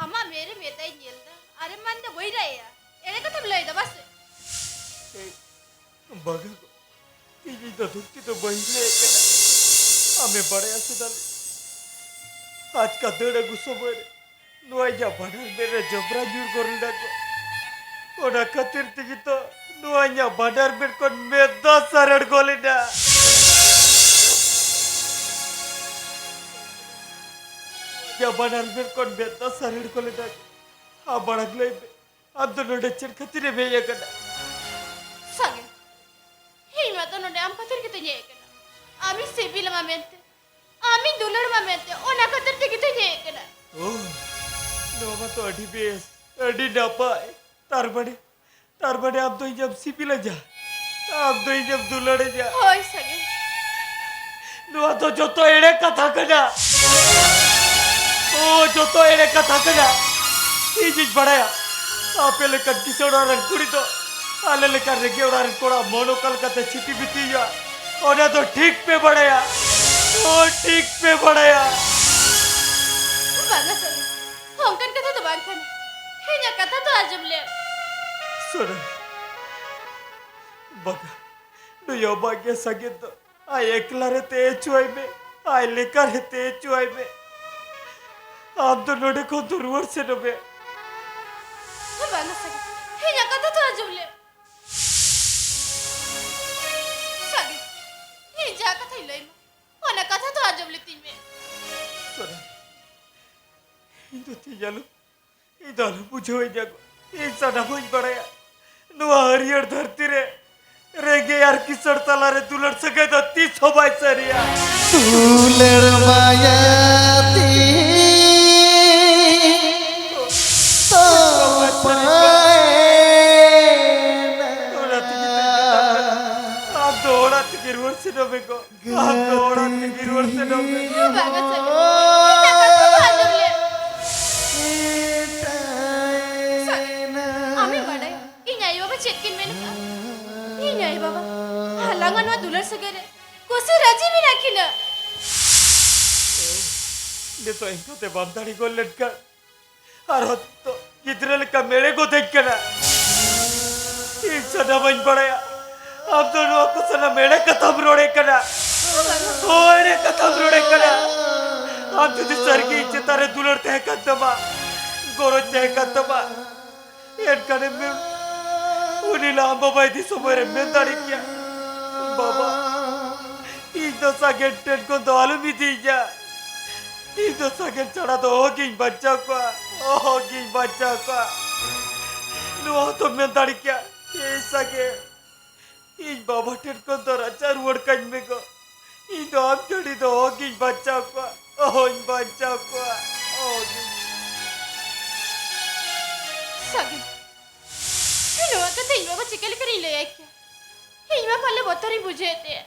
ᱟᱢᱟᱜ ᱢᱮᱫ ᱨᱮ ᱢᱮᱫ ᱫᱟᱜ ᱤᱧ ᱧᱮᱞ ᱮᱫᱟ᱾ ᱟᱨᱮᱢ ᱢᱮᱱᱫᱟ ᱵᱟᱹᱧ ᱨᱟᱜ ᱮᱜᱼᱟ᱾ ᱮᱲᱮ ᱠᱟᱛᱷᱟᱢ ᱞᱟᱹᱭ ᱮᱫᱟ ᱵᱟᱥᱮ? ᱮᱭ, ᱵᱟᱜᱟ ᱜᱚ, ᱤᱧ ᱫᱚ ᱫᱷᱩᱢᱠᱤ ᱫᱚ ᱵᱟᱹᱧ ᱞᱟᱹᱭ ᱠᱟᱱᱟ᱾ ᱟᱢᱮ ᱵᱟᱲᱟᱭᱟ ᱥᱮ ᱫᱟᱞᱮ, ᱟᱡᱠᱟ ᱫᱟᱹᱲ ᱟᱹᱜᱩ ᱥᱚᱢᱚᱭ ᱨᱮ ᱱᱚᱣᱟ ᱤᱧᱟᱹᱜ ᱵᱟᱱᱟᱨ ᱢᱮᱫ ᱨᱮ ᱡᱚᱵᱽᱨᱟ ᱧᱩᱨ ᱜᱚᱫ ᱞᱮᱱᱟ ᱠᱚ᱾ ᱚᱱᱟ ᱠᱷᱟᱹᱛᱤᱨ ᱛᱮᱜᱮ ᱛᱚ ᱱᱚᱣᱟ ᱤᱧᱟᱹᱜ ᱵᱟᱱᱟᱨ ᱢᱮᱫ ᱠᱷᱚᱱ ᱢᱮᱫ ᱫᱚ ᱥᱟᱨᱮᱲ ᱜᱚᱫ ᱮᱱᱟ᱾ ᱤᱧᱟᱹᱜ ᱵᱟᱱᱟᱨ ᱢᱮᱫ ᱠᱷᱚᱱ ᱢᱮᱫ ᱫᱚ ᱥᱟᱨᱮᱲ ᱜᱚᱫ ᱮᱱᱟ᱾ ᱟᱢ ᱢᱟᱲᱟᱝ ᱞᱟᱹᱭ ᱢᱮ, ᱟᱢ ᱫᱚ ᱱᱚᱰᱮ ᱪᱮᱫ ᱠᱷᱟᱹᱛᱤᱨ ᱮᱢ ᱦᱮᱡ ᱟᱠᱟᱱᱟ? ᱥᱟᱜᱮᱱ, ᱤᱧ ᱢᱟ ᱛᱚ ᱱᱚᱰᱮ ᱟᱢ ᱠᱷᱟᱹᱛᱤᱨ ᱜᱮᱛᱚᱧ ᱦᱮᱡ ᱟᱠᱟᱱᱟ᱾ ᱟᱢᱤᱧ ᱥᱤᱵᱤᱞ ᱟᱢᱟ ᱢᱮᱱᱛᱮ, ᱟᱢᱤᱧ ᱫᱩᱞᱟᱹᱲ ᱟᱢᱟ ᱢᱮᱱᱛᱮ, ᱚᱱᱟ ᱠᱷᱟᱹᱛᱤᱨ ᱛᱮᱜᱮ ᱛᱚᱧ ᱦᱮᱡ ᱟᱠᱟᱱᱟ᱾ ᱳ, ᱱᱚᱣᱟ ᱢᱟ ᱛᱚ ᱟᱹᱰᱤ ᱵᱮᱥ, ᱟᱹᱰᱤ ᱱᱟᱯᱟᱭ᱾ ᱛᱟᱨ ᱢᱟᱱᱮ, ᱛᱟᱨ ᱢᱟᱱᱮ ᱟᱢ ᱫᱚ ᱤᱧᱮᱢ ᱥᱤᱵᱤᱞᱤᱧᱟ, ᱟᱢ ᱫᱚ ᱤᱧᱮᱢ ᱫᱩᱞᱟᱹᱲᱤᱧᱟ᱾ ᱦᱳᱭ ᱥᱟᱜᱮᱱ᱾ ᱱᱚᱣᱟ ᱫᱚ ᱡᱚᱛᱚ ᱮᱲᱮ ᱠᱟᱛᱷᱟ ᱠᱟᱱᱟ᱾ ᱚ, ᱡᱚᱛᱚ ᱮᱲᱮ ᱠᱟᱛᱷᱟ ᱠᱟᱱᱟ᱾ ᱤᱧᱤᱧ ᱵᱟᱲᱟᱭᱟ, ᱟᱯᱮ ᱞᱮᱠᱟᱱ ᱠᱤᱥᱟᱹᱬ ᱚᱲᱟᱜ ᱨᱮᱱ ᱠᱩᱲᱤ ᱫᱚ ᱟᱞᱮ ᱞᱮᱠᱟᱱ ᱨᱮᱸᱜᱮᱡ ᱚᱲᱟᱜ ᱨᱮᱱ ᱠᱚᱲᱟ ᱢᱚᱱ ᱚᱠᱟ ᱞᱮᱠᱟᱛᱮ ᱪᱷᱤᱛᱤ ᱵᱤᱛᱤᱭᱟ, ᱚᱱᱟ ᱫᱚ ᱴᱷᱤᱠ ᱯᱮ ᱵᱟᱲᱟᱭᱟ᱾ ᱚ, ᱴᱷᱤᱠ ᱯᱮ ᱵᱟᱲᱟᱭᱟ᱾ ᱵᱟᱝᱟ ᱥᱟᱹᱨᱤ, ᱚᱱᱠᱟᱱ ᱠᱟᱛᱷᱟ ᱫᱚ ᱵᱟᱝ ᱠᱟᱱᱟ᱾ ᱤᱧᱟᱹᱜ ᱠᱟᱛᱷᱟ ᱫᱚ ᱟᱸᱡᱚᱢ ᱞᱮᱢ᱾ ᱥᱚᱱᱟ, ᱵᱟᱝᱟ, ᱱᱩᱭ ᱟᱢᱟᱜ ᱜᱮ ᱥᱟᱸᱜᱮ ᱫᱚ ᱟᱡ ᱮᱠᱞᱟ ᱨᱮ ᱛᱮ ᱦᱚᱪᱚᱣᱟᱭ ᱢᱮ, ᱟᱡ ᱞᱮᱠᱟ ᱨᱮ ᱛᱮ ᱦᱚᱪᱚᱣᱟᱭ ᱢᱮ᱾ ᱟᱢ ᱫᱚ ᱱᱚᱰᱮ ᱠᱷᱚᱱ ᱫᱚ ᱨᱩᱣᱟᱹᱲ ᱥᱮᱱᱚᱜ ᱢᱮ᱾ ᱵᱟᱝᱟ ᱥᱟᱹᱜᱤ, ᱤᱧᱟᱹᱜ ᱠᱟᱛᱷᱟ ᱫᱚ ᱟᱸᱡᱚᱢ ᱞᱮᱢ᱾ ᱥᱟᱹᱜᱤ, ᱤᱧ ᱡᱟᱦᱟᱸ ᱠᱟᱛᱷᱟᱧ ᱞᱟᱹᱭ ᱢᱟ, ᱚᱱᱟ ᱠᱟᱛᱷᱟ ᱫᱚ ᱟᱸᱡᱚᱢ ᱞᱮᱛᱤᱧ ᱢᱮ᱾ ᱥᱚᱱᱟ, ᱤᱧ ᱫᱚ ᱛᱤᱧ ᱟᱞᱚ ᱤᱧ ᱫᱚ ᱟᱞᱚᱢ ᱵᱩᱡᱷᱟᱹᱣᱤᱧᱟ ᱜᱚ᱾ ᱤᱧ ᱥᱟᱱᱟᱢᱟᱜ ᱤᱧ ᱵᱟᱲᱟᱭᱟ᱾ ᱱᱚᱣᱟ ᱦᱟᱹᱨᱭᱟᱹᱲ ᱫᱷᱟᱹᱨᱛᱤ ᱨᱮ ᱨᱮᱸᱜᱮᱡ ᱟᱨ ᱠᱤᱥᱟᱹᱬ ᱛᱟᱞᱟᱨᱮ ᱫᱩᱞᱟᱹᱲ ᱥᱟᱹᱜᱟᱹᱭ ᱫᱚ ᱛᱤᱥ ᱦᱚᱸ ᱵᱟᱭ ᱥᱟᱹᱨᱤᱭᱟ᱾ ᱫᱩᱞᱟᱹᱲ ᱢᱟᱭᱟ ᱛᱤ ᱛᱚᱯᱟᱭᱮᱱᱟ᱾ ᱚᱱᱟ ᱛᱮᱜᱮ ᱛᱚᱧ ᱢᱮᱛᱟᱢ ᱠᱟᱱᱟ, ᱟᱢ ᱫᱚ ᱚᱲᱟᱜ ᱛᱮᱜᱮ ᱨᱩᱣᱟᱹᱲ ᱥᱮᱱᱚᱜ ᱢᱮ ᱜᱚ᱾ ᱟᱢ ᱫᱚ ᱚᱲᱟᱜ ᱛᱮᱜᱮ ᱨᱩᱣᱟᱹᱲ ᱥᱮᱱᱚᱜ ᱢᱮ᱾ ᱵᱟᱝᱟ ᱥᱟᱹᱜᱤ, ᱤᱧᱟᱹᱜ ᱠᱟᱛᱷᱟ ᱫᱚ ᱟᱸᱡᱚᱢ ᱞᱮᱢ᱾ ᱥᱟᱹᱜᱤ, ᱟᱢᱮᱢ ᱵᱟᱰᱟᱭᱟ, ᱤᱧ ᱟᱭᱳ ᱵᱟᱵᱟ ᱪᱮᱫ ᱠᱤᱱ ᱢᱮᱱ ᱠᱟᱜᱼᱟ? ᱤᱧ ᱟᱭᱳ ᱵᱟᱵᱟ ᱟᱞᱟᱝᱟᱜ ᱱᱚᱣᱟ ᱫᱩᱞᱟᱹᱲ ᱥᱟᱹᱜᱟᱹᱭ ᱨᱮ ᱠᱩᱥᱤ ᱨᱟᱹᱡᱤ ᱢᱮᱱᱟᱜ ᱠᱤᱱᱟ᱾ ᱱᱤᱛᱚᱜ ᱤᱧ ᱠᱟᱛᱮ ᱵᱟᱢ ᱫᱟᱲᱮ ᱜᱚᱫ ᱞᱮᱱᱠᱷᱟᱱ ᱟᱨᱦᱚᱸ ᱛᱚ ᱜᱤᱫᱽᱨᱟᱹ ᱞᱮᱠᱟ ᱢᱮᱲᱮ ᱜᱚᱫᱟᱹᱧ ᱠᱟᱱᱟ᱾ ᱤᱧ ᱥᱟᱱᱟᱢᱟᱧ ᱵᱟᱲᱟᱭᱟ᱾ ᱟᱢ ᱫᱚ ᱱᱚᱣᱟ ᱠᱚ ᱥᱟᱱᱟᱢ ᱮᱲᱮ ᱠᱟᱛᱷᱟᱢ ᱨᱚᱲᱮ ᱠᱟᱱᱟ᱾ ᱦᱳᱭ, ᱮᱲᱮ ᱠᱟᱛᱷᱟᱢ ᱨᱚᱲᱮ ᱠᱟᱱᱟ᱾ ᱟᱢ ᱡᱩᱫᱤ ᱥᱟᱹᱨᱤᱜᱮ ᱤᱧ ᱪᱮᱛᱟᱱ ᱨᱮ ᱫᱩᱞᱟᱹᱲ ᱛᱟᱦᱮᱸ ᱠᱟᱱ ᱛᱟᱢᱟ, ᱜᱚᱨᱚᱡᱽ ᱛᱟᱦᱮᱸ ᱠᱟᱱ ᱛᱟᱢᱟ, ᱮᱱᱠᱷᱟᱱᱮᱢ ᱢᱮᱱ, ᱩᱱᱤ ᱞᱟᱦᱟ ᱵᱟᱵᱟ ᱤᱫᱤ ᱥᱚᱢᱚᱭ ᱨᱮ ᱢᱮᱱ ᱫᱟᱲᱮ ᱠᱮᱭᱟ, "ᱵᱟᱵᱟ, ᱤᱧ ᱫᱚ ᱥᱟᱜᱮᱱ ᱴᱷᱮᱱ ᱠᱷᱚᱱ ᱫᱚ ᱟᱞᱚᱢ ᱤᱫᱤᱭᱤᱧᱟ᱾ ᱤᱧ ᱫᱚ ᱥᱟᱜᱮᱱ ᱪᱷᱟᱲᱟ ᱫᱚ ᱚᱦᱚᱜᱤᱧ ᱵᱟᱧᱪᱟᱣ ᱠᱚᱜᱼᱟ, ᱚᱦᱚᱜᱤᱧ ᱵᱟᱧᱪᱟᱣ ᱠᱚᱜᱼᱟ᱾" ᱱᱚᱣᱟ ᱦᱚᱸᱛᱚᱢ ᱢᱮᱱ ᱫᱟᱲᱮ ᱠᱮᱭᱟ, "ᱮ ᱥᱟᱜᱮᱱ, ᱤᱧ ᱵᱟᱵᱟ ᱴᱷᱮᱱ ᱠᱷᱚᱱ ᱫᱚ ᱨᱟᱪᱟ ᱨᱩᱣᱟᱹᱲ ᱠᱟᱹᱧ ᱢᱮ ᱜᱚ, ᱤᱧ ᱫᱚ ᱟᱢ ᱪᱷᱟᱹᱲᱤ ᱫᱚ ᱚᱦᱚᱜᱤᱧ ᱵᱟᱧᱪᱟᱣ ᱠᱚᱜᱼᱟ, ᱚᱦᱚᱧ ᱵᱟᱧᱪᱟᱣ ᱠᱚᱜᱼᱟ, ᱚᱦᱚᱜᱤᱧ᱾" ᱥᱟᱜᱮᱱ, ᱱᱚᱣᱟ ᱠᱟᱛᱷᱟ ᱤᱧ ᱵᱟᱵᱟ ᱪᱤᱠᱟᱹ ᱞᱮᱠᱟᱨᱤᱧ ᱞᱟᱹᱭᱟᱭ ᱠᱮᱭᱟ? ᱤᱧ ᱢᱟ ᱯᱟᱞᱮ ᱵᱚᱛᱚᱨᱤᱧ ᱵᱩᱡᱷᱟᱹᱣᱮᱫ ᱛᱟᱭᱟ᱾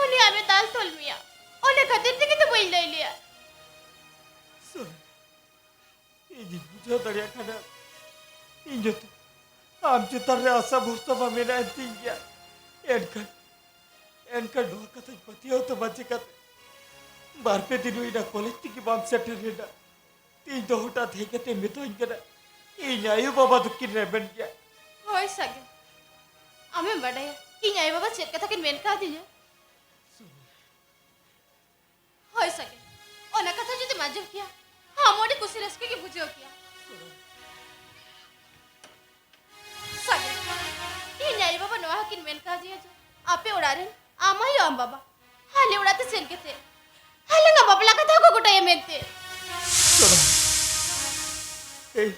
ᱩᱱᱤ ᱟᱢᱮ ᱫᱟᱞ ᱛᱚᱞ ᱢᱮᱭᱟ, ᱚᱱᱟ ᱠᱷᱟᱹᱛᱤᱨ ᱛᱮᱜᱮ ᱛᱚ ᱵᱟᱹᱧ ᱞᱟᱹᱭ ᱞᱮᱭᱟ᱾ ᱥᱚᱨ, ᱤᱧᱤᱧ ᱵᱩᱡᱷᱟᱹᱣ ᱫᱟᱲᱮᱭᱟᱜ ᱠᱟᱱᱟ, ᱤᱧ ᱡᱚᱛᱚ ᱟᱢ ᱪᱮᱛᱟᱱ ᱨᱮ ᱟᱥᱟ ᱵᱷᱚᱨᱥᱟ ᱢᱟ ᱢᱮᱱᱟᱜ ᱮᱱ ᱛᱤᱧ ᱜᱮᱭᱟ᱾ ᱮᱱᱠᱷᱟᱱ, ᱮᱱᱠᱷᱟᱱ ᱱᱚᱣᱟ ᱠᱟᱛᱷᱟᱧ ᱯᱟᱹᱛᱭᱟᱹᱣ ᱛᱟᱢᱟ ᱪᱮᱠᱟᱛᱮ? ᱵᱟᱨ ᱯᱮ ᱫᱤᱱ ᱦᱩᱭᱱᱟ ᱠᱚᱞᱮᱡᱽ ᱛᱮᱜᱮ ᱵᱟᱢ ᱥᱮᱴᱮᱨ ᱞᱮᱱᱟ᱾ ᱛᱮᱦᱮᱧ ᱫᱚ ᱦᱚᱴᱟᱛ ᱦᱮᱡ ᱠᱟᱛᱮ ᱢᱮᱛᱟᱹᱧ ᱠᱟᱱᱟ, ᱤᱧ ᱟᱭᱳ ᱵᱟᱵᱟ ᱫᱚᱠᱤᱱ ᱨᱮᱵᱮᱱ ᱜᱮᱭᱟ᱾ ᱦᱳᱭ ᱥᱟᱜᱮᱱ, ᱟᱢᱮᱢ ᱵᱟᱰᱟᱭᱟ ᱤᱧ ᱟᱭᱳ ᱵᱟᱵᱟ ᱪᱮᱫ ᱠᱟᱛᱷᱟ ᱠᱤᱱ ᱢᱮᱱ ᱠᱟᱣᱫᱤᱧᱟ? ᱦᱳᱭ ᱥᱟᱜᱮᱱ, ᱚᱱᱟ ᱠᱟᱛᱷᱟ ᱡᱩᱫᱤᱢ ᱟᱸᱡᱚᱢ ᱠᱮᱭᱟ, ᱟᱢ ᱟᱹᱰᱤ ᱠᱩᱥᱤ ᱨᱟᱹᱥᱠᱟᱹ ᱜᱮ ᱵᱩᱡᱷᱟᱹᱣ ᱠᱮᱭᱟ᱾ ᱥᱟᱜᱮᱱ, ᱤᱧ ᱟᱭᱳ ᱵᱟᱵᱟ ᱱᱚᱣᱟ ᱦᱚᱸᱠᱤᱱ ᱢᱮᱱ ᱠᱟᱣᱫᱤᱧᱟ ᱡᱮ ᱟᱯᱮ ᱚᱲᱟᱜ ᱨᱮᱱ ᱟᱢ ᱟᱭᱳ ᱟᱢ ᱵᱟᱵᱟ ᱟᱞᱮ ᱚᱲᱟᱜ ᱛᱮ ᱥᱮᱱ ᱠᱟᱛᱮ ᱟᱞᱟᱝᱟᱜ ᱵᱟᱯᱞᱟ ᱠᱟᱛᱷᱟ ᱦᱚᱸᱠᱚ ᱜᱚᱴᱟᱭᱟ ᱢᱮᱱᱛᱮ᱾ ᱥᱚᱱᱟ, ᱮᱭ,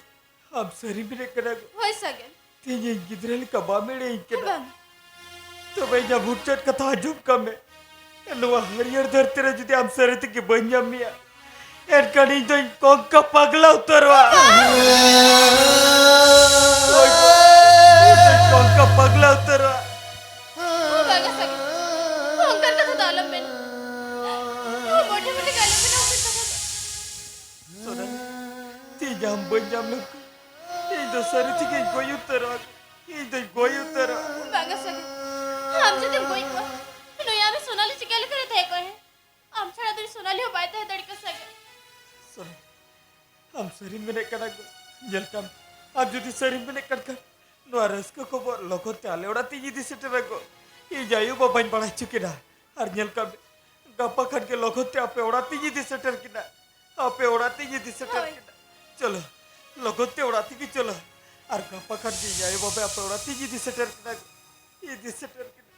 ᱟᱢ ᱥᱟᱹᱨᱤᱢ ᱢᱮᱱᱮᱫ ᱠᱟᱱᱟ ᱜᱚ? ᱦᱳᱭ ᱥᱟᱜᱮᱱ᱾ ᱛᱮᱦᱮᱧ ᱤᱧ ᱜᱤᱫᱽᱨᱟᱹ ᱞᱮᱠᱟ ᱵᱟᱢ ᱮᱲᱮᱭᱟᱹᱧ ᱠᱟᱱᱟ? ᱵᱟᱝ᱾ ᱛᱚᱵᱮ ᱤᱧᱟᱹᱜ ᱢᱩᱪᱟᱹᱫ ᱠᱟᱛᱷᱟ ᱟᱸᱡᱚᱢ ᱠᱟᱜ ᱢᱮ, ᱱᱚᱣᱟ ᱦᱟᱹᱨᱭᱟᱹᱲ ᱫᱷᱟᱹᱨᱛᱤ ᱨᱮ ᱡᱩᱫᱤ ᱟᱢ ᱥᱟᱹᱨᱤ ᱛᱮᱜᱮ ᱵᱟᱹᱧ ᱧᱟᱢ ᱢᱮᱭᱟ, ᱮᱱᱠᱷᱟᱱ ᱤᱧ ᱫᱚᱧ ᱠᱚᱝᱠᱟ ᱯᱟᱜᱽᱞᱟ ᱩᱛᱟᱹᱨᱚᱜᱼᱟ᱾ ᱦᱳᱭ ᱜᱚ, ᱤᱧ ᱫᱚᱧ ᱠᱚᱝᱠᱟ ᱯᱟᱜᱽᱞᱟ ᱩᱛᱟᱹᱨᱚᱜᱼᱟ᱾ ᱵᱟᱝᱟ ᱥᱟᱜᱮᱱ, ᱚᱱᱠᱟᱱ ᱠᱟᱛᱷᱟ ᱫᱚ ᱟᱞᱚᱢ ᱢᱮᱱᱟ᱾ ᱢᱚᱴᱷᱮ ᱢᱚᱴᱷᱮ ᱜᱮ ᱟᱞᱚᱢ ᱢᱮᱱᱟ ᱚᱱᱠᱟᱱ ᱠᱟᱛᱷᱟ ᱫᱚ᱾ ᱥᱚᱱᱟᱢᱤ, ᱛᱮᱦᱮᱧ ᱟᱢ ᱵᱟᱹᱧ ᱧᱟᱢ ᱞᱮᱢ ᱠᱷᱟᱱ ᱤᱧ ᱫᱚ ᱥᱟᱹᱨᱤ ᱛᱮᱜᱮᱧ ᱜᱚᱡ ᱩᱛᱟᱹᱨᱚᱜᱼᱟ᱾ ᱤᱧ ᱫᱚᱧ ᱜᱚᱡ ᱩᱛᱟᱹᱨᱚᱜᱼᱟ᱾ ᱵᱟᱝᱟ ᱥᱟᱜᱮᱱ, ᱟᱢ ᱡᱩᱫᱤᱢ ᱜᱚᱡ ᱠᱚᱜᱼᱟ, ᱱᱩᱭ ᱟᱢ ᱥᱳᱱᱟᱞᱤ ᱪᱤᱠᱟᱹ ᱞᱮᱠᱟᱨᱮ ᱛᱟᱦᱮᱸ ᱠᱚᱜᱼᱟ? ᱟᱢ ᱪᱷᱟᱲᱟ ᱫᱚ ᱥᱳᱱᱟᱞᱤ ᱦᱚᱸ ᱵᱟᱭ ᱛᱟᱦᱮᱸ ᱫᱟᱲᱮ ᱠᱚᱜᱼᱟ ᱥᱟᱜᱮᱱ᱾ ᱥᱚᱱᱟᱢᱤ, ᱟᱢ ᱥᱟᱹᱨᱤᱢ ᱢᱮᱱᱮᱫ ᱠᱟᱱᱟ ᱜᱚ? ᱧᱮᱞ ᱠᱟᱢ, ᱟᱢ ᱡᱩᱫᱤ ᱥᱟᱹᱨᱤᱢ ᱢᱮᱱᱮᱫ ᱠᱟᱱ ᱠᱷᱟᱱ, ᱱᱚᱣᱟ ᱨᱟᱹᱥᱠᱟᱹ ᱠᱷᱚᱵᱚᱨ ᱞᱚᱜᱚᱱ ᱛᱮ ᱟᱞᱮ ᱚᱲᱟᱜ ᱛᱮᱧ ᱤᱫᱤ ᱥᱮᱴᱮᱨᱟ ᱜᱚ᱾ ᱤᱧ ᱟᱭᱳ ᱵᱟᱵᱟᱧ ᱵᱟᱲᱟᱭ ᱦᱚᱪᱚ ᱠᱤᱱᱟ᱾ ᱟᱨ ᱧᱮᱞ ᱠᱟᱢ, ᱜᱟᱯᱟ ᱠᱷᱟᱱ ᱜᱮ ᱞᱚᱜᱚᱱ ᱛᱮ ᱟᱯᱮ ᱚᱲᱟᱜ ᱛᱮᱧ ᱤᱫᱤ ᱥᱮᱴᱮᱨ ᱠᱤᱱᱟ᱾ ᱟᱯᱮ ᱚᱲᱟᱜ ᱛᱮᱧ ᱤᱫᱤ ᱥᱮᱴᱮᱨ ᱦᱳᱭ᱾ ᱠᱤᱱᱟ᱾ ᱪᱚᱞᱚ, ᱞᱚᱜᱚᱱ ᱛᱮ ᱚᱲᱟᱜ ᱛᱮᱜᱮ ᱪᱚᱞᱚ᱾ ᱟᱨ ᱜᱟᱯᱟ ᱠᱷᱟᱱ ᱜᱮ ᱤᱧ ᱟᱭᱳ ᱵᱟᱵᱟ ᱟᱯᱮ ᱚᱲᱟᱜ ᱛᱮᱧ ᱤᱫᱤ ᱥᱮᱴᱮᱨ ᱠᱤᱱᱟ᱾ ᱤᱫᱤ ᱥᱮᱴᱮᱨ ᱠᱤᱱᱟ᱾